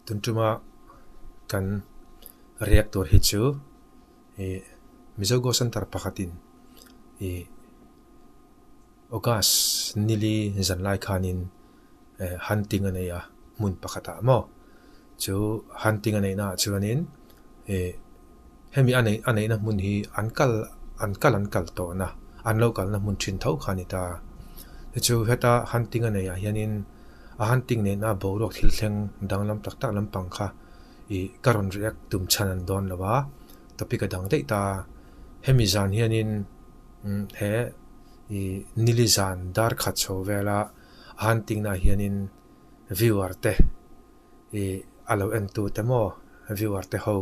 Tun tuma kan react tur hi chu ih Mizo Go Center pakhatin ih August nili zan lai khanin eh hunting a nei a hmun pakhatah maw chu hunting a neihna ah chuanin ih hemi a neih a neihna hmun hi an kal an kal an kal tawhna an lo kalna hmun thin tho kha a ni ta chu heta hunting a neih ah hianin a hunting nena boruak thil thleng danglam tak tak lampang kha ih ka rawn react tum chhan an dawn lo a topic a dang daih ta hemi zan hianin he ih nili zan dar khat chho vela a hunting na ah hianin viewer te ih a lo en tu te maw viewer te ho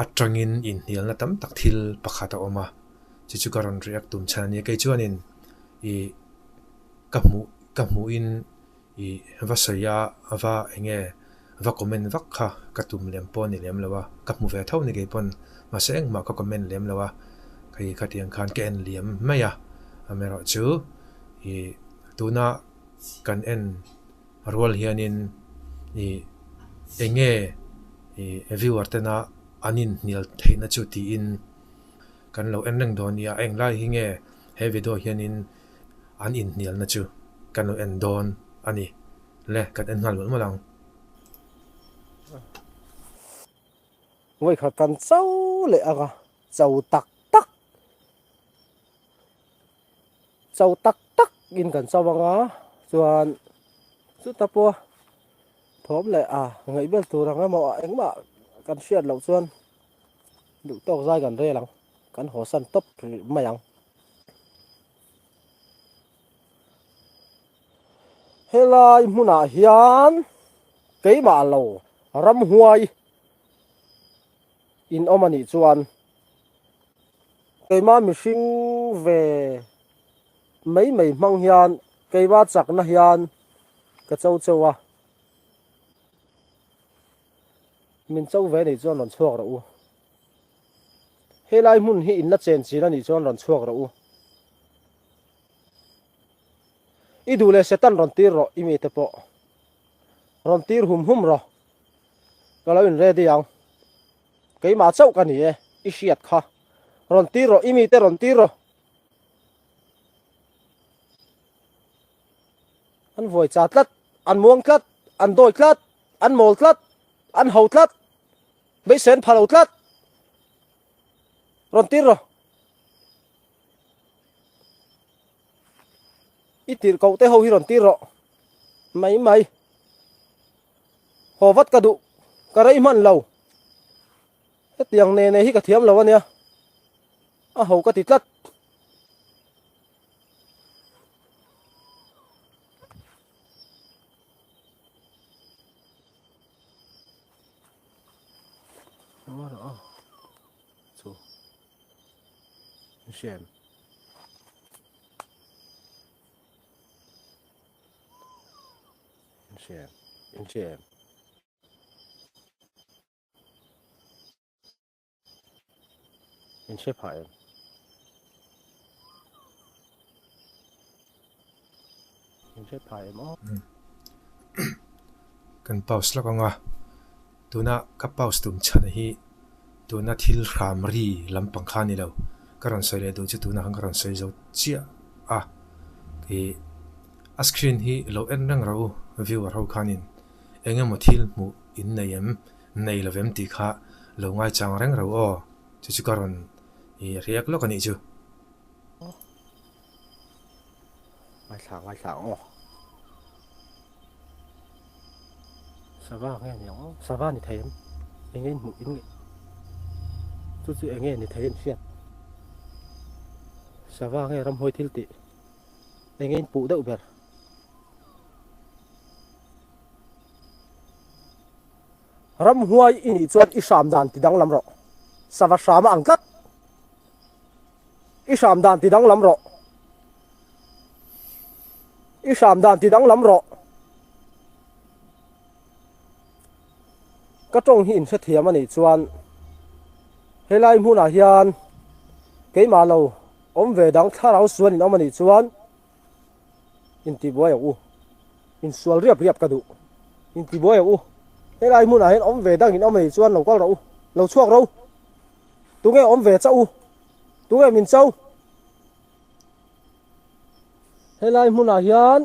atangin inhnialna tam tak thil pakhat a awm a chu chu ka rawn react tum chhan a nia kei chuanin ih ka hmuh ka hmuhin ih va sawi a va eng nge va comment vak kha ka tum lem pawh a ni lem lo a ka hmu ve tho ni kei pawn mahse engmah ka comment lem lo a hei khatiang khan ka en liam mai a amaherawhchu ih tuna kan en rual hianin ih eng nge ih viewer tena an inhnial theihna chu tiin kan lo en reng dawn nia englai hi nge he video hianin an inhnialna chu kan lo en dawn a ni le kan en nghal mawlh mawlh ang. Vawikhat kan cho leh ang a, cho tak tak, cho tak tak in kan cho ang a, chuan chuta pawh thawm leh a ngaihbel tur ang emaw engmah kan hriat loh chuan duh tawk zai kan rel ang, kan hawsan tawp rih mai ang. Helai hmunah hian keimah lo ramhuai in awm a nih chuan keimah mihring ve mai mai hmang hian keimah chakna hian ka cho cheu a, min cho ve nih chuan rawn chhuak rawh u. Helai hmun hi in la chen chin a nih chuan rawn chhuak rawh u. I duh leh Satan rawn tir rawh i mite pawh. Rawn tir hum hum rawh. Ka lo in ready ang. Keimah chauh ka ni e, i hriat kha. Rawn tir rawh i mite rawn tir rawh. An vuai cha tlat, an muang tlat, an dawi tlat, an mawl tlat, an ho tlat. Beisen pha lo tlat. Rawn tir rawh. I tirh koh te ho hi rawn tir rawh. Mai mai. Haw vat ka duh. Ka rei hman lo. Hetiang ne ne hi ka thiam lo ania. A ho ka ti tlat. Kan pause lawk ang a, tuna ka pause tum chhan hi tuna thil hram ri lampang kha a ni lo, ka rawn sawi leh duh chu tunah khan ka rawn sawi zo chiah a, ih a screen hi lo en reng rawh u viewer ho khanin eng emaw thil hmuh in nei em nei lo vem tih kha lo ngaichang reng rawh aw chu chu ka rawn ih riak lawk a nih chu. Ngaithla ngaithla ang aw. Sava nge ni ang aw? Sava ni thei em? Enge in hmuh in nge? Chu chu enge ni thei in hriat? Sava nge ramhuai thil tih? Enge in puh deuh ber? Ramhuai i nih chuan i hram dan ti danglam rawh. Sava hrama ang tlat. I hram dan ti danglam rawh. I hram dan ti danglam rawh. Ka tawng hi in hrethiam a nih chuan helai hmunah hian keimah lo awm ve dang thlarau sual in awm a nih chuan intibuai ang u. Insual riap riap ka duh. Intibuai ang u. Helai hmunah hian awm ve dangin awm a nih chuan lo kal rawh u, lo chhuak rawh u. Tunge awm ve chauh u? Tunge min cho? Helai hmunah hian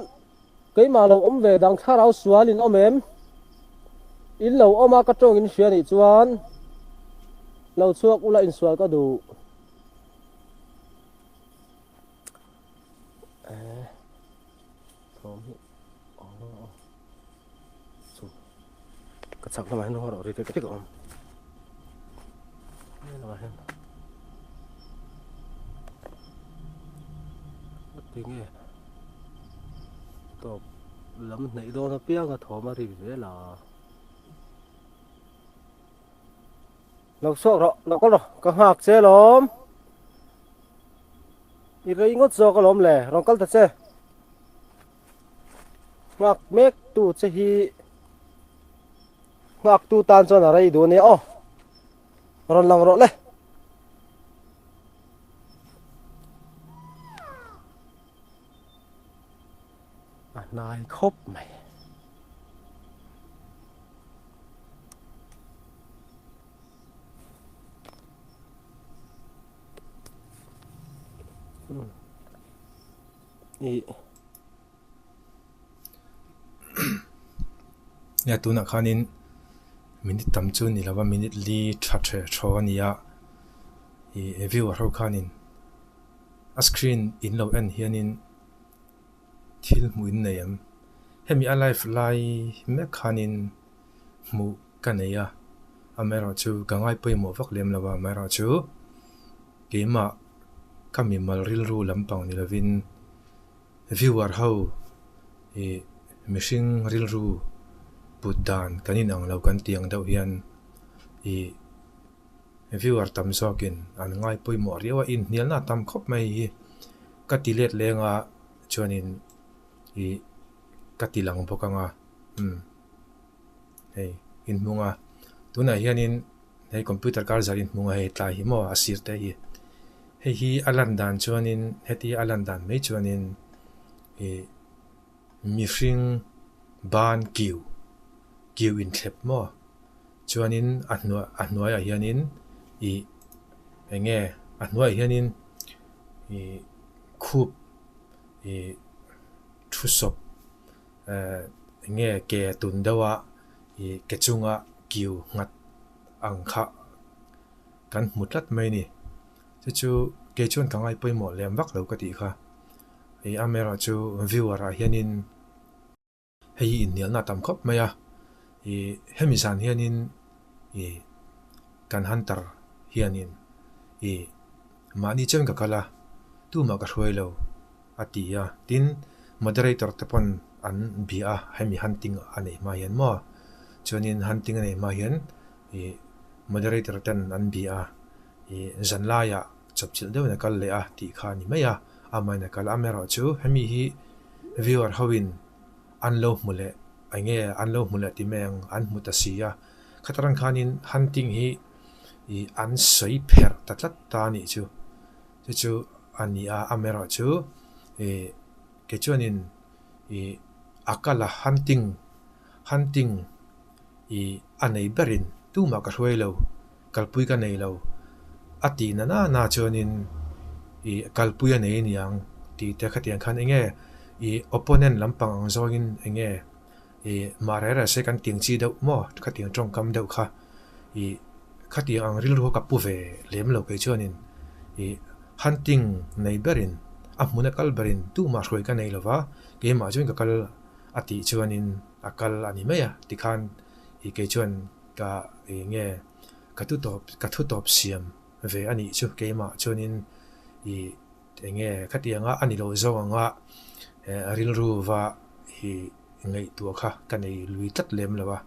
keimah lo awm ve dang thlarau sual in awm em? In lo awm a ka tawng in hria nih chuan lo chhuak ula insual ka duh. Ka chak lamah hian rawh ri tek tek a awm. He lamah hian tinge tawp lam hnaih dawn apiang a thawm a ri zel a. Lo chhuak rawh, lo kal rawh, ka nghak che lawm. I rei ngawt zawk alawm le, rawn kal ta che. Nghak mek tu che hi nghak tu tan chuan a rei duh ania aw. Rawn lang rawh le. A hnai khawp mai. I Nia tunah khanin minute tam chu ni lova minute li tha the thaw a ni a ih viewer ho khanin a screen in lo en hianin thil hmuh in nei em hemi a live lai mek khanin hmuh ka nei a amaherawhchu ka ngai pawimawh vak lem lo a amaherawhchu keimah ka mimal rilru lampang ni lovin viewer ho ih mihring rilru put dan kan inang lo kan tih ang deuh hian ih viewer tam zawkin an ngai pawimawh riau a inhnialna a tam khawp mai hi ka ti let leng a chuanin ih ka ti lang bawk ang a umm hei inhmung a tunah hianin hei computer kar zar inhmung a hei tlai hi maw a sir te hi hei hi a lan dan chuanin heti a lan dan mai chuanin ih mihring ban kiu kiu inthlep maw chuanin a hnuai a hnuaiah hianin ih eng nge a hnuaiah hianin ih khup ih thu sawp eh eng nge ke tun deuh a ih ke chunga kiu nghat ang kha kan hmu tlat mai a ni chu chu kei chuan ka ngai pawimawh lem vak lo ka tih kha ih amaherawhchu viewer ah hianin. Hei hi inhnialna a tam khawp mai a, ih hemi zan hianin ih kan hunter hianin ih mahni chuan ka kal a, tumah ka hruai lo a ti a, tin moderator te pawn an bia a hemi hunting a neih hma hian maw chuanin hunting a neih hma hian ih moderator ten an bia a ih zan laiah chawpchilh deuhin a kal leh a tih kha a ni mai a, amahin a kal a, amaherawhchu hemi hi viewer hoin an lo hmu leh eng nge an lo hmu leh ti mai ang an hmu ta si a, khatarang khanin hunting hi ih an sawi pherh ta tlat ta a nih chu, chu chu a ni a, amaherawhchu ih kei chuanin ih a kal a hunting hunting ih a nei berin tumah ka hruai lo. Kalpui ka nei lo a tih na na na chuanin ih kalpui a nei aniang tih te khatiang khan enge ih opponent lampang ang zawngin enge ih mah reh reh se kan tiang chi deuh maw khatiang tawngkam deuh kha ih khatiang ang rilru kha ka pu ve lem lo kei chuanin ih hunting nei berin a hmuna kal berin tumah hruai ka nei lova keimah chuan ka kal a tih chuanin a kal a ni mai a tikhan ih kei chuan Ka eng nge ka thu tawp ka thu tawp siam ve a nih chu keimah chuanin ih eng nge khatianga a ni lo zawk anga rilru va ih ngaihtuah kha ka nei lui tlat lem lo a,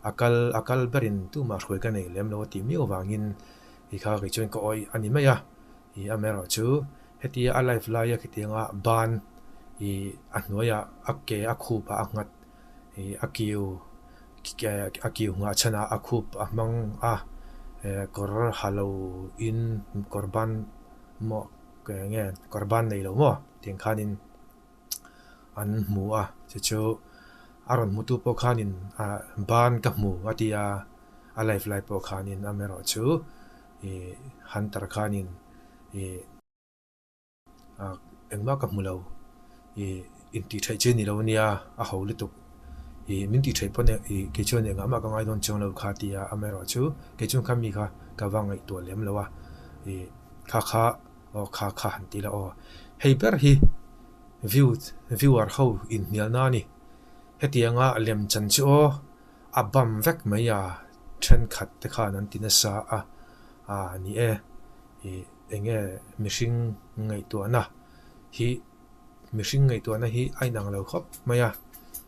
a kal a kal berin tumah hruai ka nei lem lo a tih miau avangin ih kha kei chuan ka awih a ni mai a, ih amaherawhchu hetia a live laia khitianga ban ih a hnuaiah a ke a khupah a nghat ih a kiu a kiu nghah chhanah a khup a hmang a kawr ha lo in kawr ban maw eng nge kawr ban nei lo maw tiang khanin an hmu a chu chu. A rawn hmutu pawh khanin ban ka hmu a ti a, a live lai pawh khanin amaherawhchu ih Hunter khanin ih engmah ka hmu lo ih intih theih chi a ni lo ania a ho lutuk ih min tih theih pawn ih kei chuan engah mah ka ngai dawn chiang lo kha a ti a, amaherawhchu kei chuan kha mi kha ka va ngaihtuah lem lo a ih kha kha aw kha kha han ti la aw hei ber hi view viewer ho inhnialna a ni hetianga lem chan chu aw a bam vek mai a thenkhat te khan an ti nasa a a ni e ih eng nge mihring ngaihtuahna hi mihring ngaihtuahna hi a inang lo khawp mai a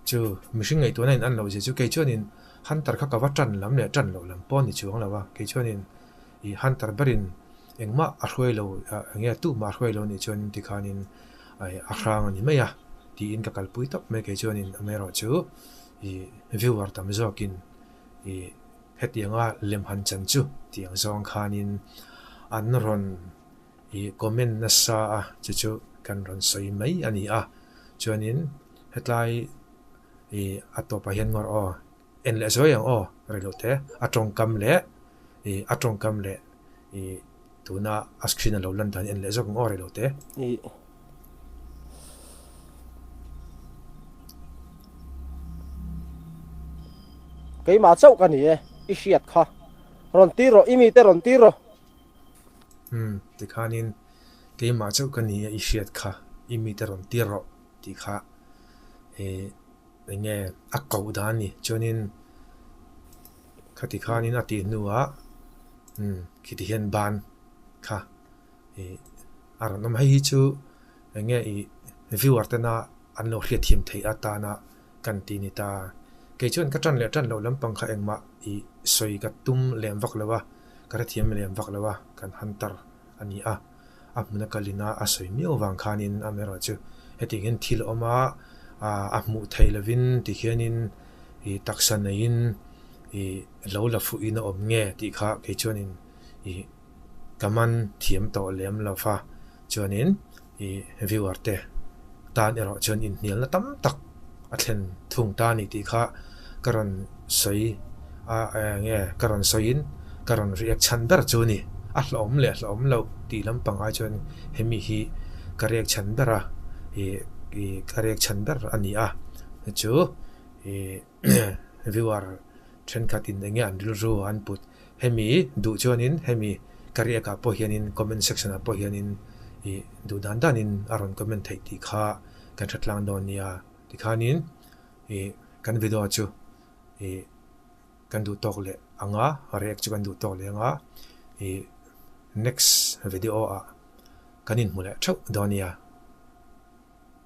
chu mihring ngaihtuahna in an loh zia chu kei chuanin hunter kha ka va tan lam leh tan loh lam pawh a ni chuang lo a kei chuanin ih hunter berin engmah a hruai lo eng nge tumah a hruai lo anih chuan tikhanin a hrang a ni mai a tiin ka kalpui tawp mai kei chuanin amaherawhchu ih viewer tam zawkin ih hetianga lem han chan chu tiang zawng khanin an rawn ih comment nasa a chu chu kan rawn sawi mai a ni a chuanin hetlai ih a tawpah hian ngawr aw en leh zuai ang aw reilo te a tawngkam leh ih a tawngkam leh ih tuna a screen a lo lan dan en leh zawk ang aw reilo te. Ih. Keimah chauh ka ni e, i hriat kha. Rawn tir rawh, i mite rawn tir rawh. Umm, tikhanin keimah chauh ka ni e, i hriat kha, i mite rawn tir rawh tih kha ih eng nge a koh dan a ni. Chuanin khati khanin a tih hnuah umm khiti hian ban kha ih a rawn awm. Hei hi chu eng nge ih viewer tena an lo hriatthiam theih atana kan ti ni ta. Kei chuan ka tan leh tan loh lampang kha engmah ih sawi ka tum lem vak lo a, ka hrethiam lem vak lo a, kan hunter a ni a, a hmuna kalin a a sawi miau vang khanin amaherawhchu hetiang hian thil a awm a, a hmuh theih lovin tikhianin ih taksa neiin ih lo la fuhin a awm nge tih kha kei chuanin ih ka man thiam tawh lem lo va chuanin ih viewer te tan erawh chuan inhnialna tam tak a thlen thung ta a ni tih kha ka rawn sawi a eng nge ka rawn sawiin ka rawn react chhan ber chu a ni. A hlauhawm leh hlauhawm loh tih lampang ai chuan hemi hi ka react chhan ber a ih ih ka react chhan ber a ni a chu ih viewer thenkhat in eng nge an rilru an put Hemi duh chuanin hemi ka riak ah pawh hianin comment section ah pawh hianin ih duh dan danin a rawn comment theih tih kha kan hre tlang dawn nia. Tikhanin ih kan video chu ih kan duh tawk leh ang a, react chu kan duh tawk leh ang a, ih next video ah kan inhmu leh theuh dawn nia.